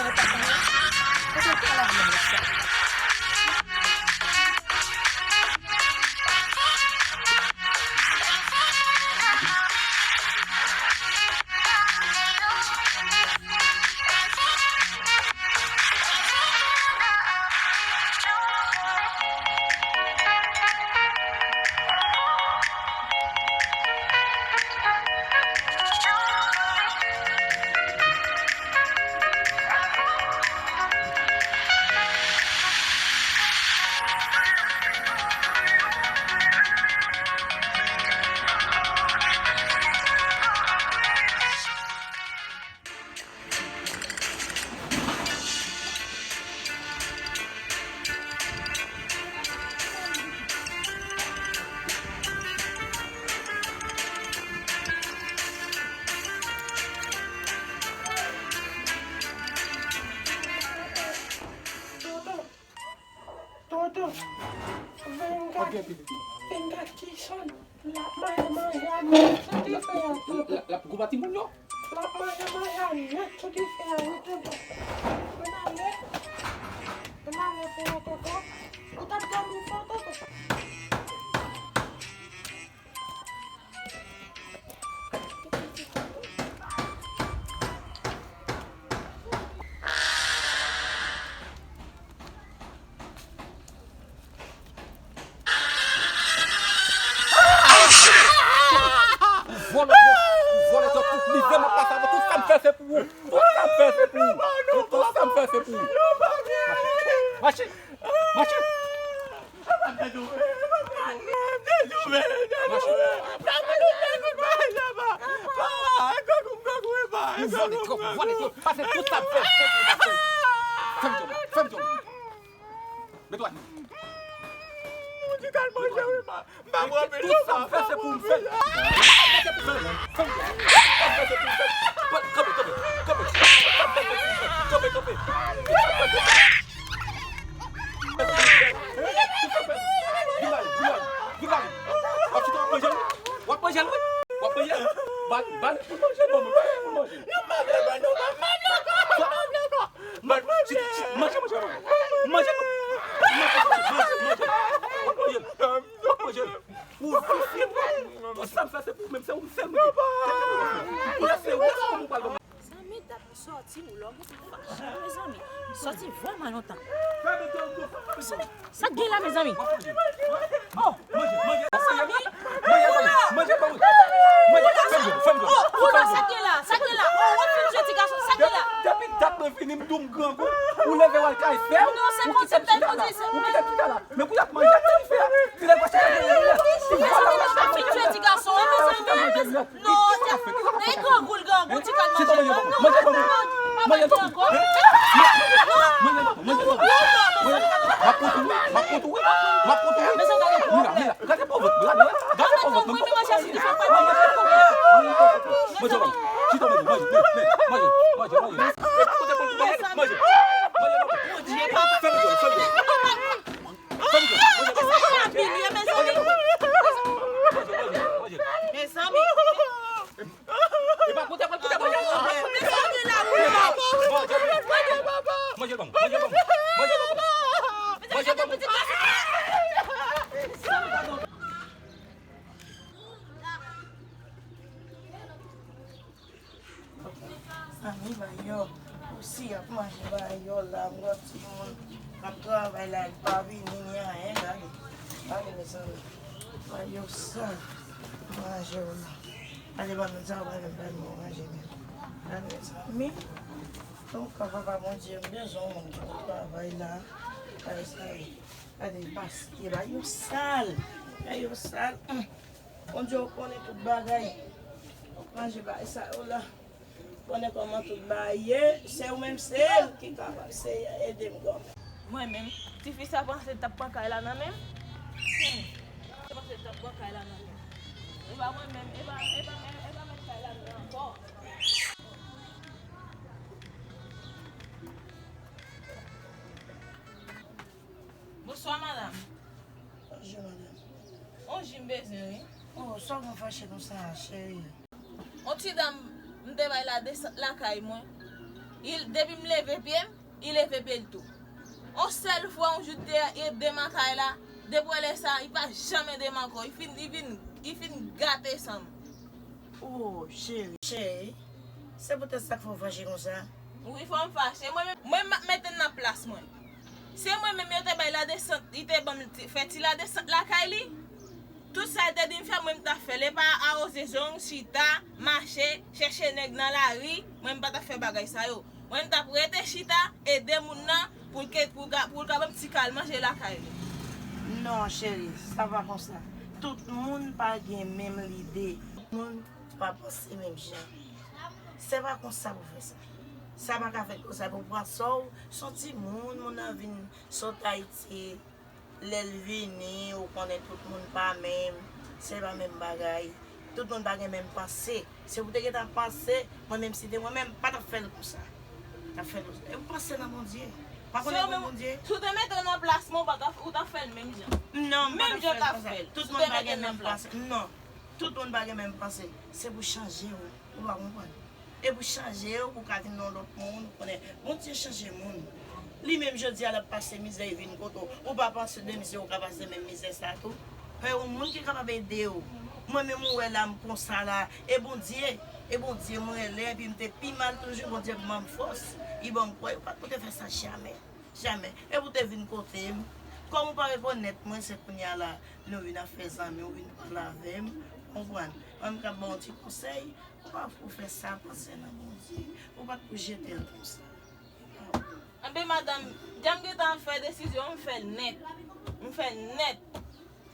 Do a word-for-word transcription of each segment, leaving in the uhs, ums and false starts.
Kote w pral avè m sa? Toto, Toto, vin gad, vin gad Tison. L ap manje manje a nèt sou dife a, Toto. L ap goumen timoun yo. L ap manje manje a nèt sou dife a, wi, Toto. Ann ale. Ann ale pou yon Toto. Ou t ap dòmi fò, Toto. Ou vòlè twòp, ou vòlè twòp, ou live m ap pase avè w, tout sa m fè se pou ou, tout sa m fè se pou ou, tout sa m fè se pou ou. Mache, mache, mache. Ou vòlè twòp, ou vòlè twòp, pase tout sa m fè, fè m djòl, fè m djòl. Mete w atè. Ou di kal manje wi, pa. M pa pran pil non, pa, pa pran pil. Kanpe, kanpe, kanpe. Kanpe, kanpe. Vin la, vin la, vin la. W ap chita, w ap manje l wi. W ap manje l wi. W ap manje l. Ba l, ba l pou manje, ban mwen, ba l pou manje. Non, m pa vle, non, m pa vle ankò, m pa vle ankò. Manje, manje, manje, manje. Manje, manje, manje, manje. W ap manje l. W ap manje l. Ou visye. Tout sa m fè se pou ou menm, se ou m sèl mwen gen. Ou lese, ou lese pou mwen pral ban m. Zanmi, dat m sòti, ou lòm ou fache, mezanmi. Sòti vrèman lontan. Mezanmi, sa k gen la, mezanmi? Oh! Manje, manje, manje, manje, manje, manje, manje, manje, fè m jwenn, fè m jwenn. Oh, oh, sa k gen la, sa k gen la? Oh, w ap fin jwe ti gason, sa k gen la? Depi dat mwen vini, m di w m grangou, ou leve w al kay frè w, ou kite m chita la, ou kite m chita la. Men kou y ap manje ak ti fè a, ti lè pase manje l nèt. Ti vòlè w ap manje l nèt. Ti vòlè w ap manje l nèt. Non, men grangou l grangou, ti kal manje l. Manje l ban mwen. Manje l ban mwen. Manje l ban mwen. Manje l ban mwen. M ap kont ou wi. M ap kont ou wi. M ap kont ou wi. Mila, Mila, gade pòv vant mwen. Gade, gade pòv vant mwen. Manje l ban mwen. Chita manje. Manje, manje, manje, manje. Manje, manje, manje. Manje, manje. Fè m jwenn, fè m jwenn. Mezanmi. E pa kote pral kote manje. Manje, manje, manje. Manje l ban mwen, manje l ban mwen. Manje l ban mwen. Manje l ban mwen. Zanmi, ba yo. Ou si y ap manje, ba yo la, m wè timoun k ap travay la, li pa vini, ni anyen, gade. Gade, mezanmi. Ba yo sa, manje w la. Gade, ba nou sa, ba nou, ba nou manje, men. Gade, mezanmi. Donk, papa Bondye, m bezwen yon moun ki pou travay la. Gade sa, gade, paske ba yo sal. Ba yo sal. Hum. Bondye, ou konnen tout bagay. Manje bagay sa yo la. Konnen kòman tout bagay ye. Se ou menm sèl ki kapab, Seyè, ede m granmè. Mwen menm, tifi sa panse l t ap pran kay la nan men m. Hmm. Panse l t ap pran kay la nan men m. E pa mwen menm, e pa, e pa, e pa mèt kay la nan men ankò. Bonswa, madanm. Bonjou, madanm. On ji m bezwen, wi. Oh, sa w gen fache konsa, cheri? On ti dam, m te bay la desant lakay mwen. Depi m leve pye m, li leve pye l tou. On sèl fwa, on jou, te ede m nan kay la, depi lè sa, li pa janm ede m ankò. Li fin, li vin, li fin gate san m. Oh, cheri, cheri, se poutèt sa k fè w fache konsa? Wi, fò m fache. Mwen menm, mwen m ap mete n nan plas mwen. Se mwen menm yo te bay ladesant, li te ban m ti, fè ti ladesant lakay li. Tout sa l te di m fè, mwen m t ap fè l. E pa awoze zong, chita, mache, chèche nèg nan lari, mwen m pa t ap fè bagay sa yo. Mwen m t ap rete chita, ede moun nan pou l ke, pou l ka, pou l ka ban m ti kal manje lakay li. Non, cheri, sa pa konsa. Tout moun pa gen menm lide. Tout moun pa panse menm jan. Se pa konsa pou fè sa. Sa pa ka fèt konsa pou pran sa w, se yon timoun, moun nan vin sot Ayiti, lè l vini, ou konnen tout moun pa menm, se pa menm bagay. Tout moun pa gen menm panse. Si w te gentan panse, mwen menm si te mwen menm, m pa t ap fè l konsa. M t ap fè l konsa. E w panse nan Bondye. Pa konnen bon Bondye. Si w te mete w nan plas mwen, ou pa t ap, ou t ap fè l menm jan. Non, m pa t ap fè l konsa. Tout moun pa gen menm panse. Non. Tout moun pa gen menm panse. Se pou chanje w. Ou pa konprann? E pou chanje w, pou w ka vin yon lòt moun, ou konnen. Bondye chanje moun. Li menm jodi a l ap pase mizè, li vin kote w. Ou pa panse de mizè, ou ka pase menm mizè sa tou. Fè yon moun ki kapab ede w. Mwen menm ou wè la m konsa la. E Bondye, e Bondye mwen rele, epi m te pi mal toujou, Bondye ban m fòs. Li ban m kwè, ou pa t pou te fè sa jamè. Jamè. E pou te vin kote m. Kòm ou pa rekonèt mwen, se kounye a la, nou vin ap fè zanmi, ou vin pale avè m. Konprann? Mwen m ka ba w ti konsèy. Ou pa pou fè sa, panse nan Bondye. Ou pa t pou jete l konsa. Anben madanm, jan m gentan fè desizyon, m fè l nèt. M fè l nèt.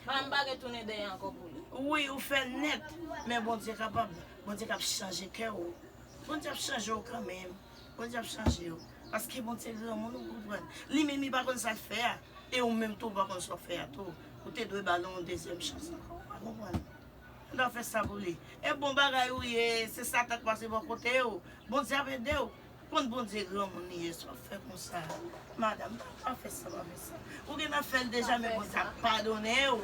Pa m pa gen tounen dèyè ankò pou li. Wi, ou fè l nèt. Men Bondye kapab. Bondye k ap chanje kè w. Bondye ap chanje w kanmenm. Bondye ap chanje w. Paske Bondye granmoun, ou konprann. Li menm, li pa konn sa l fè a. E ou menm tou, ou pa konn sa w fè a tou. Ou te dwe ba l yon dezyèm chans ankò. Ou pa konprann. Ou ta fè sa pou li. E bon bagay ou ye, se Satan k pase bò kote w. Bondye ap ede w. Konn Bondye granmoun li ye, sa w ap fè konsa. Madanm, pa fè sa, pa fè sa. Ou gentan fè l deja, men Bondye ap padone w.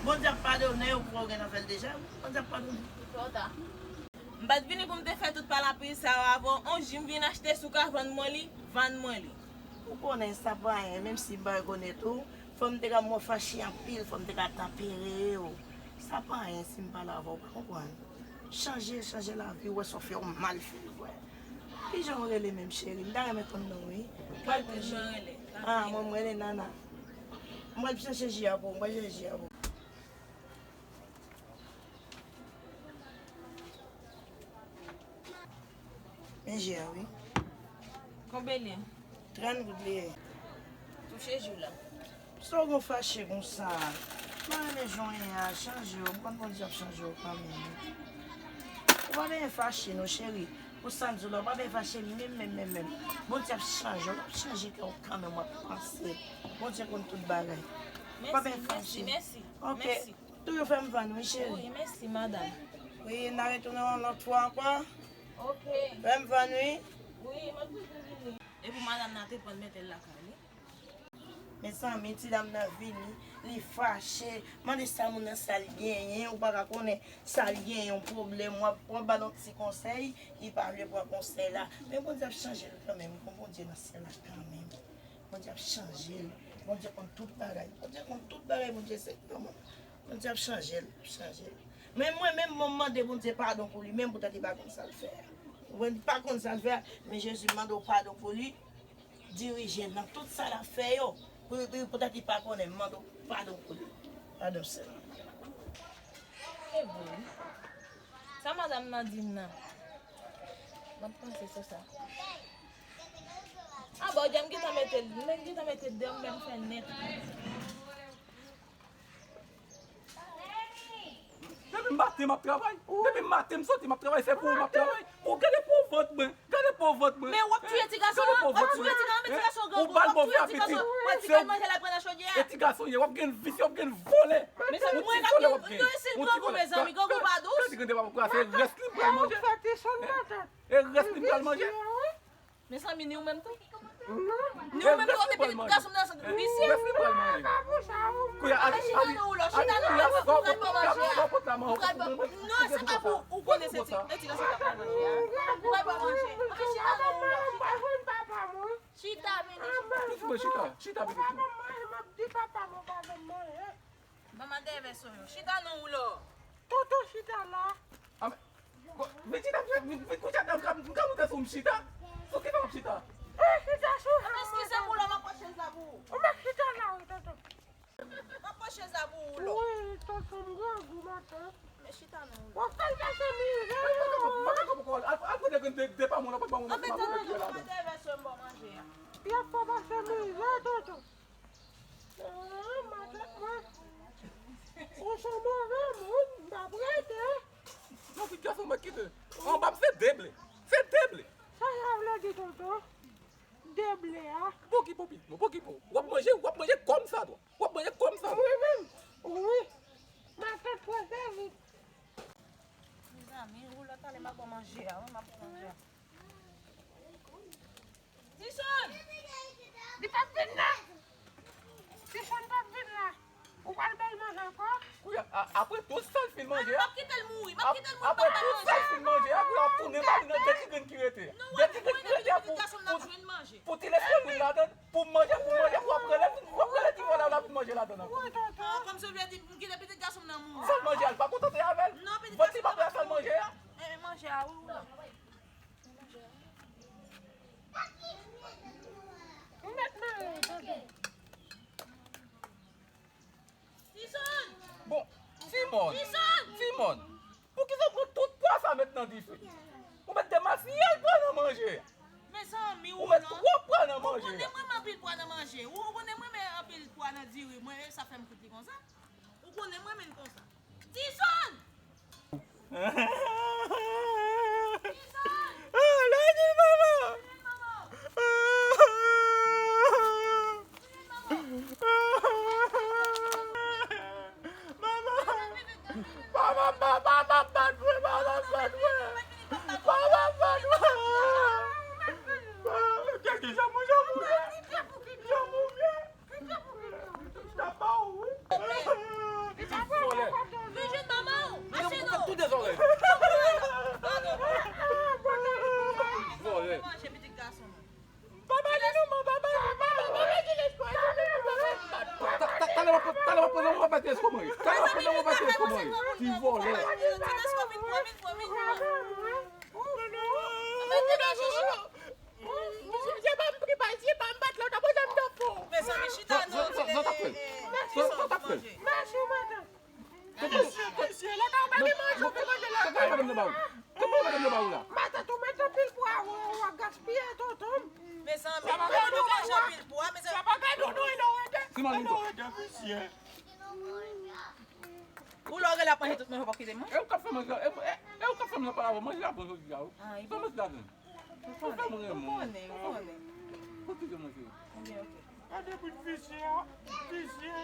Bondye ap padone w, ou gentan fè l deja, Bondye ap padone w. Twò ta. M pa t vini pou m te fè tout palapli sa yo avè w. On ji m vin achte, si w ka vann mwen li, vann mwen li. Ou konnen sa pa anyen, menm si m pa rekonèt ou, fò m te ka mwen fache anpil, fò m te ka tanpere w. Sa pa anyen si m pale avè w, ou pa konprann. Chanje, chanje lavi w, wè sa w fè yon mal fè l, wè. Kijan w rele menm cheri? M ta renmen konn non w, wi. Mwen, mwen rele. Ah, mwen, mwen rele Nana. Mwen pral chèche ji a pou ou, mwen pral chèche ji a pou ou. Men ji a, wi. Konbyen li ye? Trant goud li ye. Touche ji w la. Sa w gen w fache konsa? M pa renmen jan w ye a, chanje w. M konn Bondye ap chanje w kanmenm. Ou pa bezwen fache non, cheri. Pou sa m di w la, ou pa bezwen fache menm, menm, menm, menm. Bondye ap chanje w, l ap chanje kè w kanmenm, w ap panse. Bondye konn tout bagay. Ou pa bezwen fache. Mèsi, mèsi, mèsi. Ok. Toujou fè m vann wi cheri. Wi, mèsi madanm. Wi, n a retounen yon lòt fwa ankò. Ok. Fè m vann wi. Wi, m ap toujou vini. E pou madanm nan te pran l mete l lakay li. Mezanmi, ti dam nan vini, li fache. Mande sa moun nan sa l genyen, ou pa ka konnen sa l genyen, yon pwoblèm. W ap, w ap ba l yon ti konsèy, li pa vle pran konsèy la. Men Bondye ap chanje l kanmenm, gon Bondye nan syèl la kanmenm. Bondye ap chanje l. Bondye konn tout bagay. Bondye konn tout bagay, Bondye se granmoun. Bondye ap chanje l, ap chanje l. Men mwen menm, mwen mande Bondye padon pou li menm poutèt li pa konn sa l fè a. Ou konprann, li pa konn sa l fè a, men Jezi mande w padon pou li, dirije l nan tout sa l ap fè yo. Pou, pou, poutèt li pa konnen, m mande w padon pou li. Padon, Senyè. Se vre, wi. Sa madanm nan di m nan. M ap panse sou sa. Ah bon, jan m gentan mete l, m gentan mete l deyò, m menm fè nèt. Depi maten m ap travay. Depi maten m soti m ap travay, se pou ou m ap travay. Ou gade po vant mwen. Gade po vant mwen. Men w ap touye ti gason an, w ap touye ti gason, men ti gason grangou, w ap touye ti gason, w ap di kal manje l ap pran nan chodyè a. E ti gason ye, w ap gen visye, w ap gen vòlè. Mezanmi, mwen ka gen yon ti vòlè, mezanmi, grangou pa dous. Gade grandè pa pran, se rès li pral manje. E rès li pral manje. Mezanmi, ni ou menm tou. Ni ou menm tou, depi gason m nan sant visye. Rès li pral manje. Kounye a, al chita nan woulò, chita nan woulò, ou pral pran manje a. Ou pral pran, non, se pa pou ou konnen se ti, e ti gason k ap pran manje a. Ou pral pran manje. Anben chita nan woulò. Mwen chita, chita pitit mwen. M ap di papa m ou pa ban m manje. Manman dèyè vèso yo. Chita non ou lò. Tonton chita la. Ah, men, bon, men chita, men, men, men, kounye a m ka, m ka monte sou m chita. Sou ki sa m ap chita? Eh, chita sou. Eskize m ou lò, m ap pran chèz la pou ou. Ou mèt chita la, wi, tonton. M ap pran chèz la pou ou lò. Wi, tonton, m grangou maten. Men chita non ou lò. W ap fè l pase mizè. Mwen pa ka poko al, al pran de grenn de, de pa moun, al pran pa moun, al pran moun, al pran moun. Anfèt, tonton, manman dèyè vèso m ban manje a. Y ap fè pase mizè, tonton. Ah, matant mwen. Ou se move moun, m pa prete. Non, pitit gason mwen kite. Anba m se de ble. Se de ble. Sa sa vle di, tonton? De ble a. Pokipo, pitit mwen, pokipo. W ap manje, w ap manje kòmsadwa. W ap manje kòmsadwa. Wi, menm. Wi. Matant pran sèvis. Mezanmi, ou lòt ale m ap pran manje a, wi, m ap pran manje a. Tison! Li p ap vin la! Tison p ap vin la! Ou pral ba l manje ankò? Kounye a, a, apre tout sa l fin manje a, m ap kite l mouri, m ap kite l mouri, apre tout sa l fin manje a, kounye a w ap tounen ba li nan de ti grenn ki rete a. De ti grenn ki rete a pou, pou, pou ti lespri moun ladan, pou m manje, pou m manje, pou w ap rele, pou w ap rele ti vòlè w la vin manje ladan ankò. Wi, tonton. Ah, kòmsi w vle di m kite pitit gason m nan mouri. Sa l manje a, l pa kontante avè l? Non, pitit gason m nan pa mouri. Vant li pa prè a sa l manje a? Eh, manje a, wi, wi. Ou mèt mare, tonton. Tison! Bon, Timòn. Tison! Timòn. Poukisa w pran tout pwa sa met nan dife? Ou met demasiyèl pwa nan manje a. Mezanmi, ou met twòp pwa nan manje a. Ou konnen mwen renmen anpil pwa nan manje. Ou, ou konnen mwen renmen anpil pwa nan diri. Mwen, e sa fè m kout li konsa. Ou konnen mwen renmen l konsa. Tison! Tison! Ah, lè di mama! Mama! Mama, papa, papa, bat mwen, papa, bat mwen. Papa, bat mwen. Kèlke jan mwen, jan mwen. Jan mwen. Papa, wi. Vin jwenn manman w. Mache non. Tout dezòrè. Vòlè. Manje pitit gason m. Papa, li nou, papa, papa, papa, ki lespwa, ki lespwa. Ta, ta, talè w ap, talè w ap pran nan mwen, papa, ki lespwa mwen. Talè w ap pran nan mwen, papa, ki lespwa mwen. Ti vòlè. Ti lespwa vin pran, vin pran, vin pran. Mete nan jiji. Mesye, pa m pripa, mesye, pa m bat la, w ta poze m nan fon. Mezanmi, chita non. Sa, sa, sa, sa t ap fè? Sa, sa t ap fè? Mèsi, madan. Mesye, mesye, lè w ta w pa gen manje, w te manje la. Sa k bay madanm nan ba ou? Sa k bay madanm nan ba ou la? Matant ou met anpil pwa, w, w ap gaspiye, tonton. Mezanmi, ou nou manje anpil pwa, mezanmi. Sa pa gade w non, e lè w rete. Ti Malingo. Ou lè w rele ap manje tout manje, w p ap kite manje? E ou k ap fè manje la, e, e, e ou k ap fè manje la pa lavwa, manje la bon jodi a, wi. Fè manje la, wi. Ou konnen, ou konnen, ou konnen. Kote ke manje? Ebyen, oke. Gade bouch visye a, visye.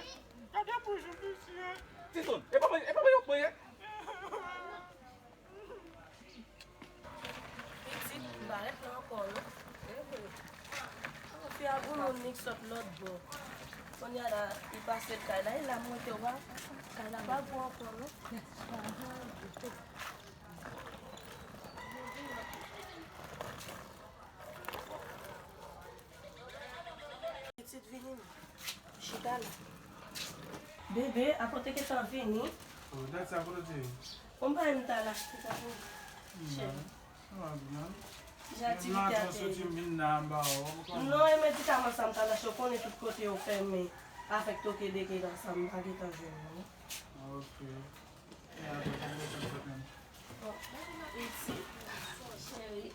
Gade bouch visye. Tison, e pa manje, e pa manje w ap manje? Pitit, m pa ret la ankò, non. Fi a goumen, li sot lòt bò. Kounye a la, li pase kay la, e la m rete, w pa, kay la pa gwo ankò, non. Pitit vini non. Chita la. Bebe, apa w te gentan vini? Oh, dat sa kote w te ye? Bon, m pa menm ta la, chita pou cheri. Jan aktivite a te ye. Non, e medikaman sa m ta lache, ou konnen tout kote yo fèmen. Avèk toke deke la sa, m pa gentan jwenn li. Ok. E apre, kòman w te fè menm? Bon, isi, cheri.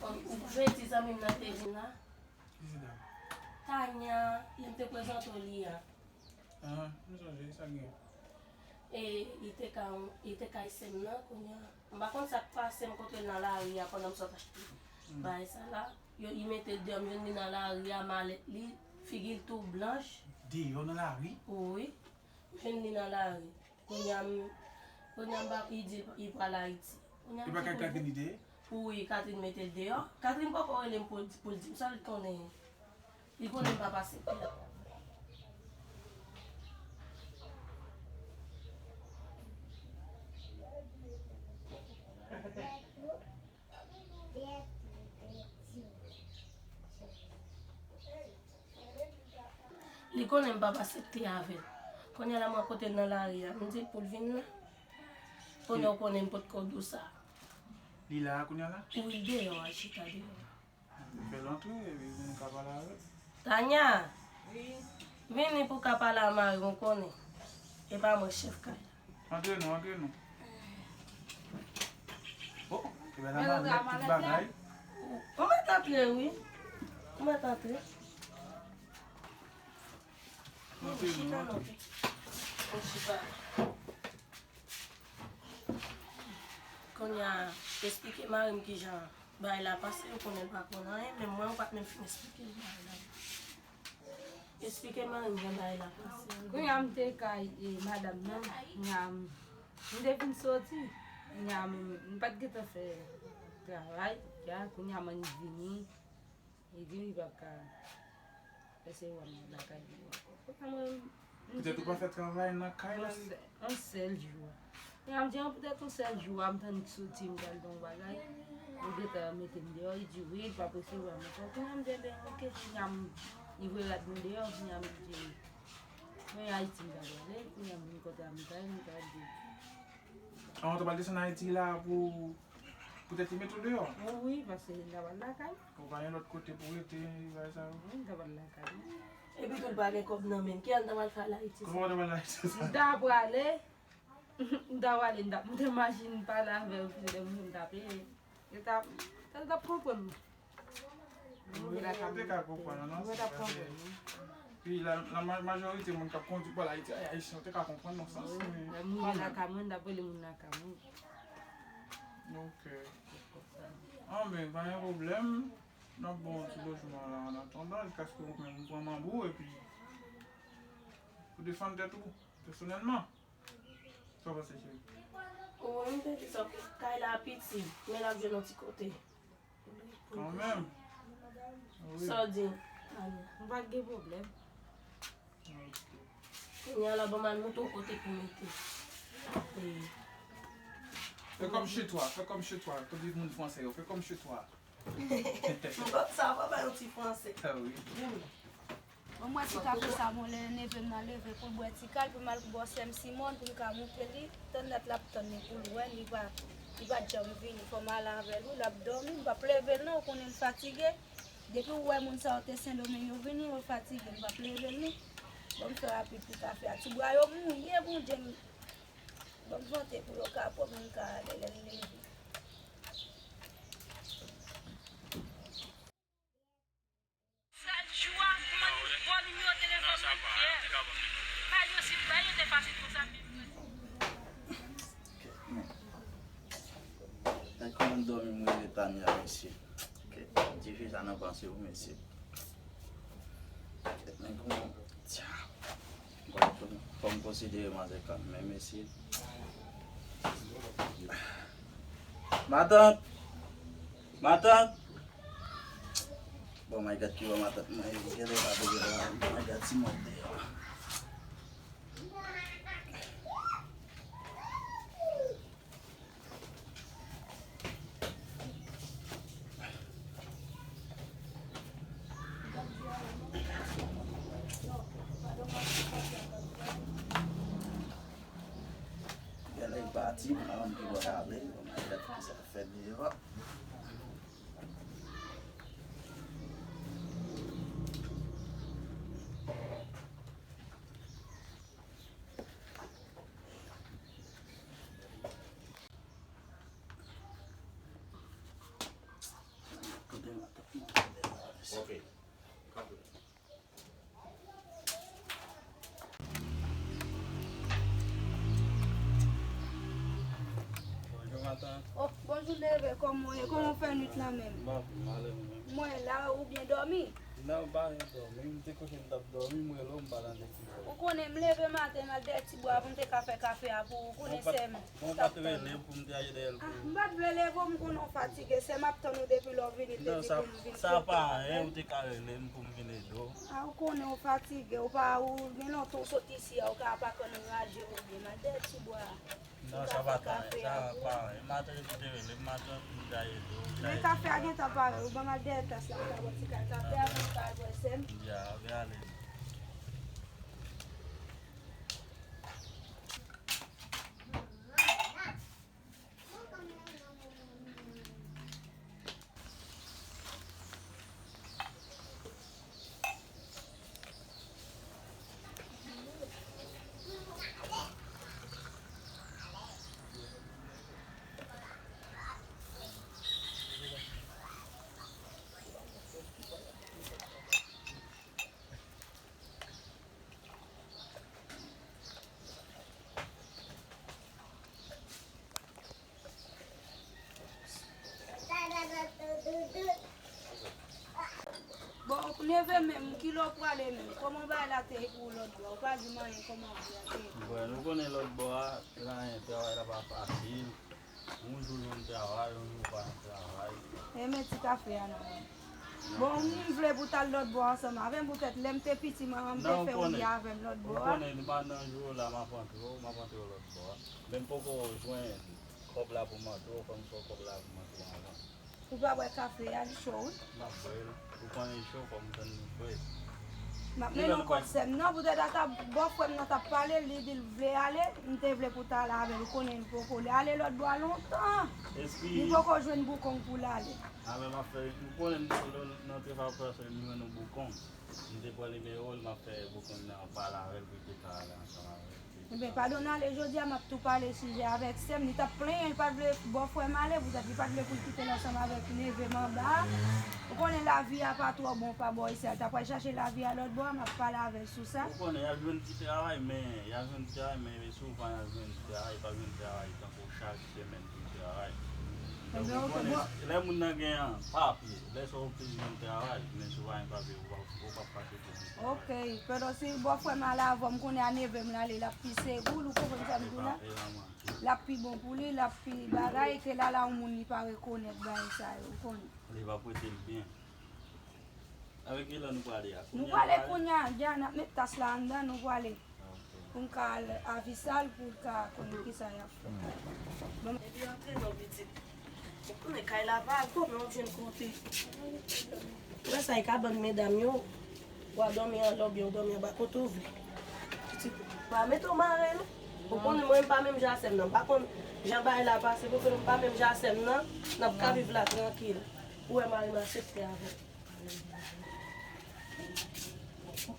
Bon, ou jwenn ti zanmi m nan te vin la? Ki ti dam? Tanya, lè m te prezante w li a. Ah, m sonje, sa gen? E, li te ka, li te kay sè m nan, kounye a. M pa konn sa k pase, m kontre l nan lari a pandan m sot achte bagay sa la. Yo, li mete l deyò, m jwenn li nan lari a, malèt li, figi l tou blanch. Deyò nan lari? Wi. M jwenn li nan lari. Kounye a m, kounye a m pa, li di li pral Ayiti. Kounye a m di pou l vin. E pa kay Catherine li te ye? Wi, Catherine mete l deyò. Catherine poko rele m pou l, pou l di m sa l konnen. Li konnen m pa pase pi la. Li konnen m p ap aksepte avè l. Kounye a la, mwen kote l nan lari a, m di l pou l vin la. Kounye a, ou konnen m potko di w sa. Li la a kounye a la? Wi, l deyò a, l chita deyò a. Fè l antre, epi pou nou ka pale avè l. Tanya! Wi. Vini pou w ka pale a mari w, ou konnen. E pa mwen chèf kay la. Antre non, antre non. Oh, e ben la malèt, tout bagay. Ou mèt antre, wi. Ou mèt antre. Antre non, antre. Kounye a, esplike mari m kijan bagay la pase, yo konnen l pa konn anyen, menm mwen, ou pa t menm fin esplike m bagay la. Esplike mari m jan bagay la pase. Kounye a, m te kay, e, madanm nan, kounye a, m, m te fin soti, kounye a, m, m pa t gentan fè travay, ya, kounye a, m annik vini. Li di li p ap ka fè serum nan lakay li ankò. Kounye a mwen, m di petèt ou pa fè travay nan kay la. Yon sèl, yon sèl jou. Kounye a m di, an, petèt yon sèl jou a, m t annik soti, m pral fè yon bagay. Ou gentan mete m deyò, li di wi, li p ap resevwa m ankò. Kounye a m di, enben, oke, kounye a m, li voye rad mwen deyò, kounye a m di, mwen Ayiti m ta prale, kounye a m vin kote a m ta ye, m ta di. An, ou ta pral desann Ayiti la pou Poutèt li mete w deyò? Wi, paske li ta pral lakay. Ou pa gen lòt kote pou w rete, bagay sa yo? Wi, li ta pral lakay. Epi tou, l pa gen kòb nan men l. Ki jan l ta pral fè al Ayiti sa? Kòman w ta pral Ayiti sa? M ta prale. M ta prale, m ta, m te machin pale avè yo, ki se de moun m ta peye. Yo ta, yo ta konprann mwen. Wi, yo te ka konprann, non? Wi, yo t ap konprann, wi. Pi la, la ma-, majorite moun k ap kondui pral Ayiti, ay, Ayisyen, yo te ka konprann nan sans, men kanmenm. Lè m rive lakay mwen, m t ap rele moun lakay mwen. Ok. Anben, pa gen pwoblèm. N ap ba w yon ti lojman la, an atandan, jiskaske ou menm ou pran manbo, epi ou defann tèt ou, pèsonèlman. Sa w panse, cheri? Wi, m te di sa, kay la piti, men l ap jwenn yon ti kote. Kanmenm. Wi. Sa w di, Tanya? M pa t gen pwoblèm. Ok. Kounye a la, ban m al montre w kote pou mete. E. Fais comme chez toi, fais comme chez toi. Tankou moun fransè yo, fais comme chez toi. M konn sa, papa, yon ti fransè. Ah wi. Vini. Bon, m wè ti kafe sa, bon, lè neve m nan leve pou l bwè ti kal, pou m al bò sè m Simòn, pou m ka montre li. Tann dat l ap tann li pou l wè, li pa, li pa t janm vini. Fò m ale avè l, wi, l ap dòmi, m p ap leve l non, ou konnen l fatige. Depi w wè moun sa yo te Sendomeng yo vini, yo fatige, m p ap leve l non. Bon, m fè rapid pou kafe a. Ti bwa yo mouye, Bondye m. Bon, m vante pou yo ka pwòp, m ka ale lè m leve. Sèl jou a, kòman li vòlè nimewo telefòn mwen, Pierre? Pa yo si, pa yo te fasil konsa, men. Nèg kòmann dòmi m rele Tanya, mesye. Ti fi sa nan panse w, mesye. Nèg kòmann, tya. Fò m konsidere manzè kanmenm, mesye. Matant! Matant! Bon, my God, ki wè matant mwen, genlè pa te genlè, my God, ti mwen deyò. Genlè li pati, m pa konn ki bò l ale, bon, my God, ki sa l fè deyò. Ok. Bonjou, matant. Oh, bonjou, neve, kòman w ye? Kòman w fè nwit lan menm? M pa pi mal, e ou menm? Mwen la, ou byen dòmi? Non, m pa byen dòmi. M te kouche, m t ap dòmi, m rele w, m pa tande ki bò. Ou konnen, m leve maten, m al dèyè ti bwa pou m te ka fè kafe a pou ou. Ou konnen sè m. Bon, ou pa t rele m pou m te ale dèyè l pou ou. Ah, m pa t vle leve w, m konnen w fatige. Sè m ap tann ou depi lè w vin Etazini pou m vin kote w. Non, sa, sa pa anyen, ou te ka rele m pou m vin ede w. Ah, ou konnen w fatige, ou pa, ou gen lontan w sot isi a, ou ka pa konn anraje w byen. M al dèyè ti bwa a. Non, sa pa ta, sa pa anyen. Maten, ou te rele m, maten, m te ale ede w. Men kafe a gentan pare, ou ban m al dèyè tas la, m ta bwè ti kal kafe a, pou m ka al bwè sè m. Ya, ou gen ale. Neve menm, ki lè w prale menm? Kòman bagay la te ye pou ou lòt bò a? Ou pa di m anyen kòman vi a te ye pou ou. Bon, nou konnen lòt bò a, la travay la pa fasil. Yon jou jwenn travay, yon jou pa jwenn travay. E men ti kafe a non. Bon, m vle pou t al lòt bò ansanm avè m, poutèt lè m te piti, manman m te fè woulye avè m lòt bò a. Ou konnen, li pa nan jou la, m ap antre w, m ap antre w lòt bò a. Men m poko jwenn kòb la pou m antre w, fò m fè kòb la pou m antre w anvan. Ou pa bwè kafe a, li cho wi. M ap bwè l. Ou konnen li cho, fò m tann li fre. M ap mennen w kot sè m nan, poutèt ata bòfrè m nan t ap pale, li di l vle ale, m te vle pou ta ale avè l, ou konnen li poko, li ale lòt bò a lontan. Li poko jwenn boukong pou l ale. A, men m ap fè, ou konnen m nan travay pèsonèl, m jwenn yon boukong. M te pran nimewo l, m ap fè boukong nan pale avè l pou l te ka ale ansanm avè l. Ebyen, pa donnen ale jodi a, m ap tou pale sijè avèk sè m. Li t ap plenyen, li pa t vle bòfrè m ale, poutèt li pa t vle pou l kite l ansanm avèk neve m anba a. Ou konnen lavi a pa twò bon pa bò isi a. Li ta pral chache lavi a lòt bò a, m ap pale avè l sou sa. Ou konnen, y ap jwenn ti travay, men, y ap jwenn ti travay, men souvan y ap jwenn ti travay, y pa jwenn travay tankou chak semèn pou travay. Donk, ou konnen, lè moun nan gen papye, lè sa w plis jwenn travay, men si w pa gen papye, ou p ap, ou p ap pase pou jwenn travay. Ok, pandan si bòfrè m ale avè w, m konnen a neve m l ale, l ap pi segou l, ou konprann sa m di w la? L ap pi bon pou li, l ap pi bagay, ke l al a yon moun li pa rekonèt bagay sa yo, ou konnen. Li p ap rete l byen. Avèk ki lè nou prale a? Nou prale kounye a, dja n ap met tas la anndan, nou prale. Pou m ka al avisa l, pou l ka konn kisa y ap fè. Epi antre non pitit. Ou konnen kay la pa gwo, men w jwenn kote. Ou wè sa e kabann medam yo. W a dòmi anlè oubyen w dòmi anba kote w vle. Pitit, pa mete w mare non. Ou konnen mwen m pa menm jan sè m nan. M pa konn jan bagay la pase, pou konnen m pa menm jan sè m nan. N ap ka viv la trankil. Ou wè mari m aksepte avè l.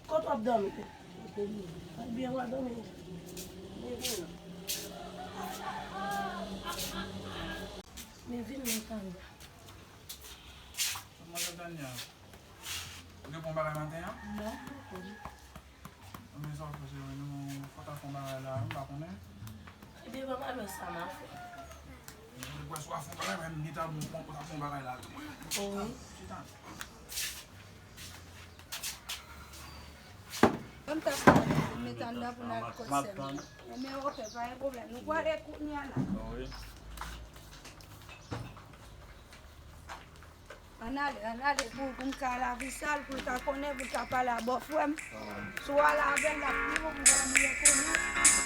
Kot w ap dòmi? Al byen w a dòmi. Men vin. Men vin nan kay la. Manzè Tanya, ou te pran bagay maten an? Non, m poko. Men sa w fè, cheri, nou fò ta fè yon bagay la, m pa konnen. Ebyen, ban m al wè sa m a fè. Ou kwè si w a fè yon bagay, men m ni ta bon, ou ta fè yon bagay la tou. Wi. Chita. Ban m tas la, m met anndan pou n al kot sè m. Ebyen, ok, pa gen pwoblèm. Nou prale kounye a la. Wi. Ann ale, ann ale pou, pou m ka al avisa l, pou l ka konnen, pou l ka pale a bòfrè m. Si w al avè l, l ap pi bon, pou l ka byen konnen.